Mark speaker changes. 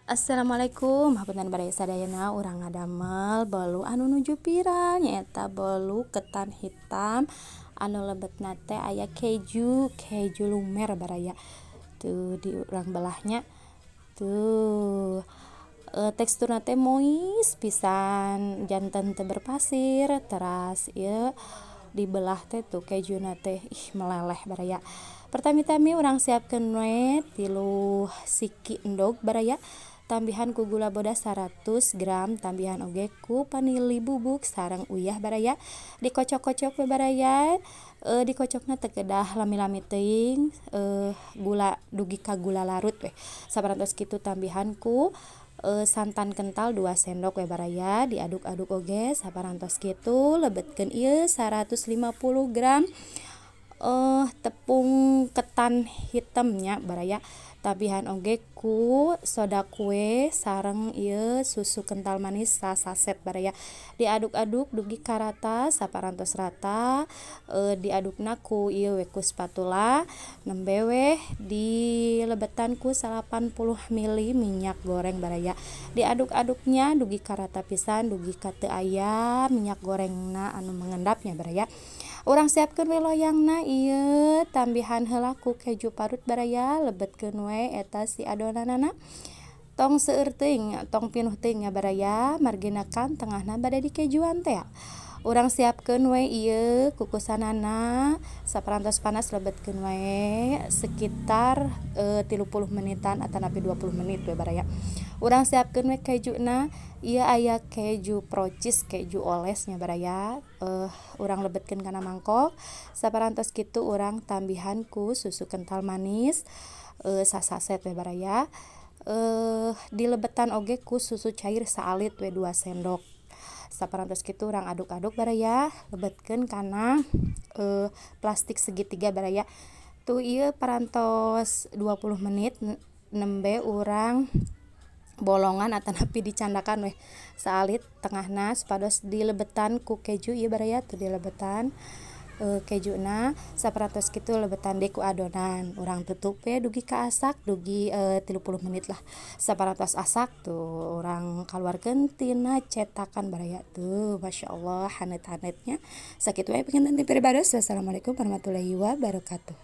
Speaker 1: Assalamualaikum, hapunten baraya sadayana. Urang ngadamel bolu anu nuju viral, nyaeta bolu ketan hitam anu lebetna teh aya keju, keju lumer baraya. Tuh, di urang belahnya tuh teksturna teh mois pisan, janten teu berpasir. Teras ieu dibelah teh tuh kejuna teh ih meleleh baraya. Pertami-tami urang siapkeun we 3 siki endog baraya, tambihan ku gula bodas 100 gram, tambihan oge ku vanili bubuk sareng uyah baraya. Dikocok-kocok we baraya, dikocokna teu kedah lami-lami teuing, gula dugi ka gula larut we. Saparantos kitu tambihan ku santan kental 2 sendok we baraya, diaduk-aduk oge. Saparantos kitu lebetkeun ieu 150 gram tepung ketan hitam nya baraya, tambihan oge ku soda kue sareng ieu susu kental manis sasaset baraya. Diaduk-aduk dugi ka rata. Saparantos rata, diadukna ku ieu we, ku spatula. Nembe we dilebetan ku 90 ml minyak goreng baraya, diaduk-aduknya dugi ka rata pisan, dugi ka teu aya minyak gorengna anu mengendap nya baraya. Urang siapkeun we loyangna ieu, tambihan heula ku keju parut baraya. Lebetkeun we eta si adonanana, tong seueur teuing, tong pinuh teuing nya baraya, margina kan tengahna bade dikejuan tea. Urang siapkeun we ieu kukusanana. Saparantos panas, lebetkeun wae sekitar 30 menitan atanapi 20 menit we baraya. Urang siapkeun we kejuna. Ieu aya keju procis, keju oles nya baraya, urang lebetkeun kana mangkok. Saparantos kitu urang tambihan ku susu kental manis sasaset we baraya, dilebetan oge ku susu cair saalit we, 2 sendok. Saparantos kitu urang aduk-aduk baraya, lebetkeun kana plastik segitiga baraya. Tuh, ieu parantos 20 menit, nembe urang bolongan atanapi dicandakan weh saalit tengahna supados dilebetan ku keju ieu baraya. Tuh, dilebetan kejuna. Saparantos kitu lebetan deui ku adonan. Urang tutup we dugi ka asak, dugi 30 menit lah. Saparantos asak tuh, urang kaluarkeun tina cetakan baraya. Tuh, masya Allah, haneut-haneut nya. Sakitu wae panginten ti pribados. Wassalamualaikum warahmatullahi wabarakatuh.